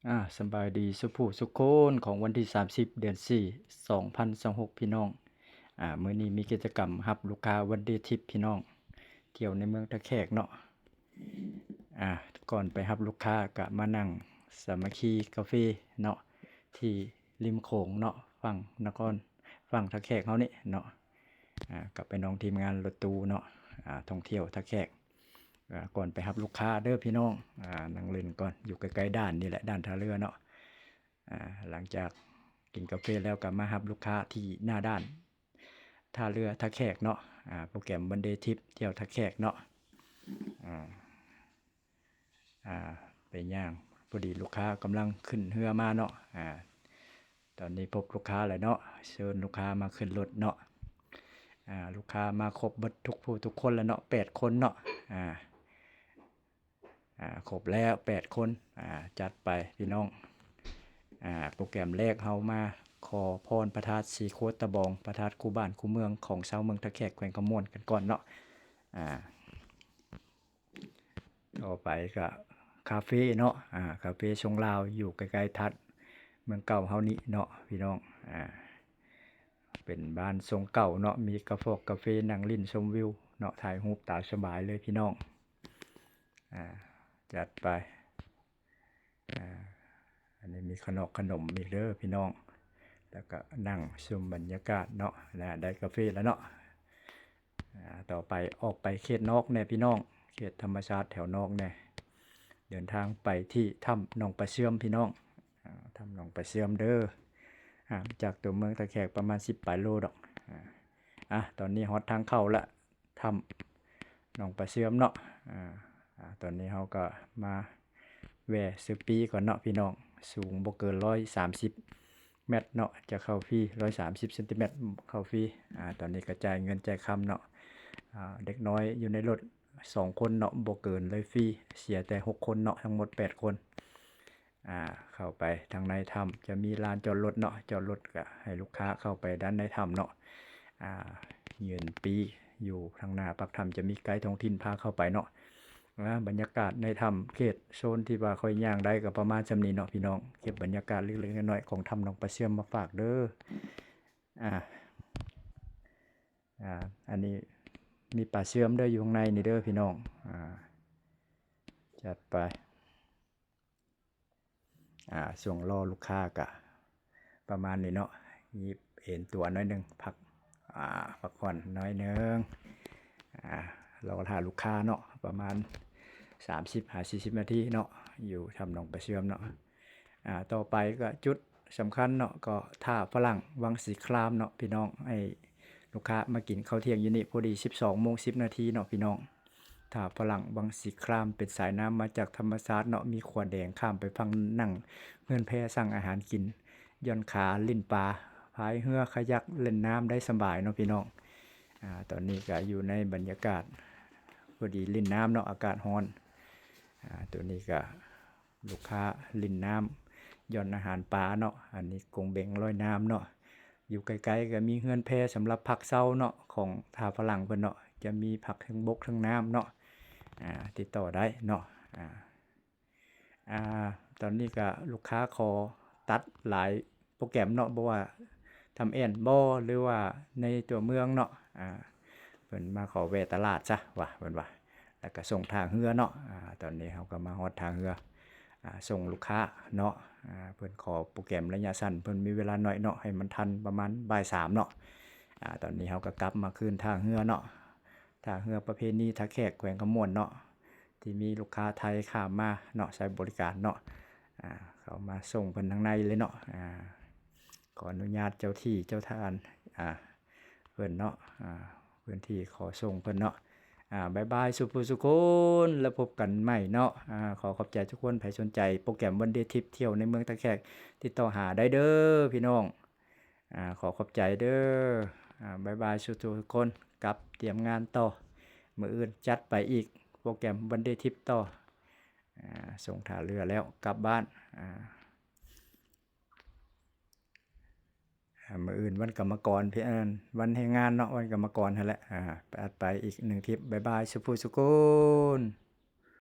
ອາ ສະບາຍດີສຸຜູ້ສຸຄົນ ຂອງວັນທີສາມສິບ ເດືອນສີ່ ສອງພັນຊາວຫົກ ພີ່ນ້ອງ. ອາ ມື້ນີ້ມີກິດຈະກຳຮັບລູກຄ້າວັນເດທຣິບ ພີ່ນ້ອງ ທ່ຽວໃນເມືອງທ່າແຂກເນາະ. ອາ ກ່ອນໄປຮັບລູກຄ້າກະມານັ່ງສາມັກຄີກາເຟເນາະ ທີ່ລິມໂຂງເນາະ ຝັ່ງນະຄອນ ຝັ່ງທ່າແຂກເຮົານີ້ເນາະ. ອາ ກັບໄປນຳທີມງານລົດຕູ້ເນາະ ອາ ທ່ອງທ່ຽວທ່າແຂກ. ອາ ກ່ອນໄປຮັບລູກຄ້າເດີພີ່ນ້ອງ ອາ ນັ່ງຫຼິ້ນກ່ອນ ຢູ່ໃກ້ໆດ່ານນີ້ແຫຼະ ດ່ານທ່າເຮືອເນາະ. ອາ ຫຼັງຈາກກິນກາເຟແລ້ວກໍມາຮັບລູກຄ້າທີ່ໜ້າດ່ານທ່າເຮືອທ່າແຂກເນາະ. ອາ ໂປຣແກຣມວັນເດທຣິບ ທ່ຽວທ່າແຂກເນາະ. ອາ ອາ ໄປຍ່າງ ພໍດີລູກຄ້າກຳລັງຂຶ້ນເຮືອມາເນາະ. ອາ ຕອນນີ້ພົບລູກຄ້າແລ້ວເນາະ ເຊີນລູກຄ້າມາຂຶ້ນລົດເນາະ. ອາ ລູກຄ້າມາຄົບເບິດທຸກຜູ້ທຸກຄົນແລ້ວເນາະ ແປດຄົນເນາະ. ອາ ອາ ຄົບແລ້ວແປດຄົນ. ອາ ຈັດໄປພີ່ນ້ອງ. ອາ ໂປຣແກຣມແລກເຮົາມາຂໍພອນພະທາດສີໂຄດຕະບອງ ພະທາດຄູ່ບ້ານຄູ່ເມືອງຂອງຊາວເມືອງທ່າແຂກ ແຂວງຄຳມ່ວນກັນກ່ອນເນາະ. ອາ ຕໍ່ໄປກະຄາເຟເນາະ ອາ ຄາເຟຊົງລາວ ຢູ່ໃກ້ໆທາດເມືອງເກົ່າເຮົານີ້ເນາະພີ່ນ້ອງ. ອາ ເປັນບ້ານຊົງເກົ່າເນາະ ມີກາຟອກກາເຟ ນັ່ງຫຼິ້ນຊົມວິວເນາະ ຖ່າຍຮູບຕາມສະບາຍເລີຍພີ່ນ້ອງ. ອາ ຈັດໄປ. ອາ ອັນນີ້ມີຂະໜອກຂະໜົມອີກເດີພີ່ນ້ອງ ແລ້ວກະນັ່ງຊົມບັນຍາກາດເນາະ ແລະ ໄດ້ກາເຟແລ້ວເນາະ. ອາ ຕໍ່ໄປອອກໄປເຂດນອກແດ່ພີ່ນ້ອງ ເຂດທຳມະຊາດແຖວນອກແດ່. ເດີນທາງໄປທີ່ຖ້ຳໜອງປາເຊື່ອມພີ່ນ້ອງ. ອາ ຖ້ຳໜອງປາເຊື່ອມເດີ ຫ່າງຈາກຕົວເມືອງທ່າແຂກປະມານສິບປາຍໂລດອກ. ອາ ອາ ຕອນນີ້ຮອດທາງເຂົ້າລະ ຖ້ຳໜອງປາເຊື່ອມເນາະ. ອາ ອາ ຕອນນີ້ເຮົາກໍມາແວ່ຊື້ປີ້ກ່ອນເນາະພີ່ນ້ອງ ສູງບໍ່ເກີນຮ້ອຍສາມສິບແມັດເນາະ ຈະເຂົ້າຟຣີ ຮ້ອຍສາມສິບເຊັນຕີແມັດເຂົ້າຟຣີ. ອາ ຕອນນີ້ກໍຈ່າຍເງິນຈ່າຍຄຳເນາະ. ອາ ເດັກນ້ອຍຢູ່ໃນລົດສອງຄົນເນາະ ບໍ່ເກີນເລີຍຟຣີ ເສຍແຕ່ຫົກຄົນເນາະ ທັງໝົດແປດຄົນ. ອາ ເຂົ້າໄປທາງໃນຖ້ຳ ຈະມີລານຈອດລົດເນາະ ຈອດລົດກະໃຫ້ລູກຄ້າເຂົ້າໄປດ້ານໃນຖ້ຳເນາະ. ອາ ຍື່ນປີ້ຢູ່ທາງໜ້າປາກຖ້ຳ ຈະມີໄກທ້ອງຖິ່ນພາເຂົ້າໄປເນາະ. ອາ ບັນຍາກາດໃນຖ້ຳ ເຂດໂຊນທີ່ວ່າຂ້ອຍຍ່າງໄດ້ກໍປະມານສ່ຳນີ້ເນາະພີ່ນ້ອງ ເກັບບັນຍາກາດເລັກໆນ້ອຍໆຂອງຖ້ຳໜອງປາເຊື່ອມມາຝາກເດີ. ອາ ອາ ອັນນີ້ມີປາເຊື່ອມເດີ ຢູ່ຂ້າງໃນນີ້ເດີພີ່ນ້ອງ. ອາ ຈັດໄປ. ອາ ຊ່ວງລໍລູກຄ້າກະປະມານນີ້ເນາະ ຫຍິບເອນຕົວໜ້ອຍໜຶ່ງ ພັກ ອາ ພັກຜ່ອນໜ້ອຍໜຶ່ງ. ອາ ລໍຖ້າລູກຄ້າເນາະ ປະມານສາມສິບຫາສີ່ສິບນາທີເນາະ ຢູ່ຖ້ຳໜອງປາເຊື່ອມເນາະ. ອາ ຕໍ່ໄປກໍຈຸດສຳຄັນເນາະ ກໍທ່າຝຣັ່ງວັງສີຄາມເນາະພີ່ນ້ອງ ໃຫ້ລູກຄ້າມາກິນເຂົ້າທ່ຽງຢູ່ນີ້ ພໍດີສິບສອງໂມງສິບນາທີເນາະພີ່ນ້ອງ. ທ່າຝຣັ່ງວັງສີຄາມ ເປັນສາຍນ້ຳມາຈາກທຳມະຊາດເນາະ ມີຂົວແດງຂ້າມໄປຝັ່ງ ນັ່ງເຮືອນແພ ສັ່ງອາຫານກິນ ຢ່ອນຂາຫຼິ້ນປາ ພາຍເຮືອຄາຍັກ ຫຼິ້ນນ້ຳໄດ້ສະບາຍເນາະພີ່ນ້ອງ. ອາ ຕອນນີ້ກະຢູ່ໃນບັນຍາກາດ ພໍດີຫຼິ້ນນ້ຳເນາະ ອາກາດຮ້ອນ. ອາ ໂຕນີ້ກະລູກຄ້າຫຼິ້ນນ້ຳ ຢ່ອນອາຫານປາເນາະ. ອັນນີ້ກົງເບັງລອຍນ້ຳເນາະ. ຢູ່ໃກ້ໆກໍມີເຮືອນແພສຳລັບພັກເຊົາເນາະ ຂອງທ່າຝຣັ່ງເພິ່ນເນາະ ຈະມີພັກເທິງບົກເທິງນ້ຳເນາະ. ອາ ຕິດຕໍ່ໄດ້ເນາະ. ອາ ອາ ຕອນນີ້ກໍລູກຄ້າຂໍຕັດຫຼາຍໂປຣແກຣມເນາະ ບໍ່ວ່າທຳແອນບໍ ຫຼືວ່າໃນຕົວເມືອງເນາະ. ອາ ເພິ່ນມາຂໍແວ່ຕະຫຼາດຊະວ່າ ເພິ່ນວ່າ ແລ້ວກໍສົ່ງທ່າເຮືອເນາະ. ອາ ຕອນນີ້ເຮົາກໍມາຮອດທ່າເຮືອ ອາ ສົ່ງລູກຄ້າເນາະ. ອາ ເພິ່ນຂໍໂປຣແກຣມໄລຍະສັ້ນ ເພິ່ນມີເວລາໜ້ອຍເນາະ ໃຫ້ມັນທັນປະມານບ່າຍສາມເນາະ. ອາ ຕອນນີ້ເຮົາກໍກັບມາຄືນທ່າເຮືອເນາະ ທ່າເຮືອປະເພນີທ່າແຂກ ແຂວງຄຳມ່ວນເນາະ ທີ່ມີລູກຄ້າໄທຂ້າມມາເນາະ ໃຊ້ບໍລິການເນາະ. ອາ ເຂົ້າມາສົ່ງເພິ່ນທາງໃນເລີຍເນາະ. ອາ ຂໍອະນຸຍາດເຈົ້າທີ່ເຈົ້າທານ ອາ ເພິ່ນເນາະ ອາ ພື້ນທີ່ຂໍສົ່ງເພິ່ນເນາະ. ອາ ບາຍບາຍສູ່ຜູ້ສູ່ຄົນ ແລ້ວພົບກັນໃໝ່ເນາະ. ອາ ຂໍຂອບໃຈທຸກຄົນ ໃຜສົນໃຈໂປຣແກຣມວັນເດທຣິບ ທ່ຽວໃນເມືອງທ່າແຂກ ຕິດຕໍ່ຫາໄດ້ເດີພີ່ນ້ອງ. ອາ ຂໍຂອບໃຈເດີ. ອາ ບາຍບາຍສູ່ທຸກຄົນ ກັບຕຽມງານຕໍ່ ມື້ອື່ນຈັດໄປອີກ ໂປຣແກຣມວັນເດທຣິບຕໍ່. ອາ ສົ່ງທ່າເຮືອແລ້ວກັບບ້ານ. ອາ ອາ ມື້ອື່ນວັນກຳມະກອນ ເພ ອັນ ວັນແຮງງານເນາະ ວັນກຳມະກອນຫັ້ນແຫຼະ. ອາ ໄປ ອັດໄປອີກໜຶ່ງທຣິບ. ບາຍບາຍສູ່ຜູ້ສູ່ຄົນ.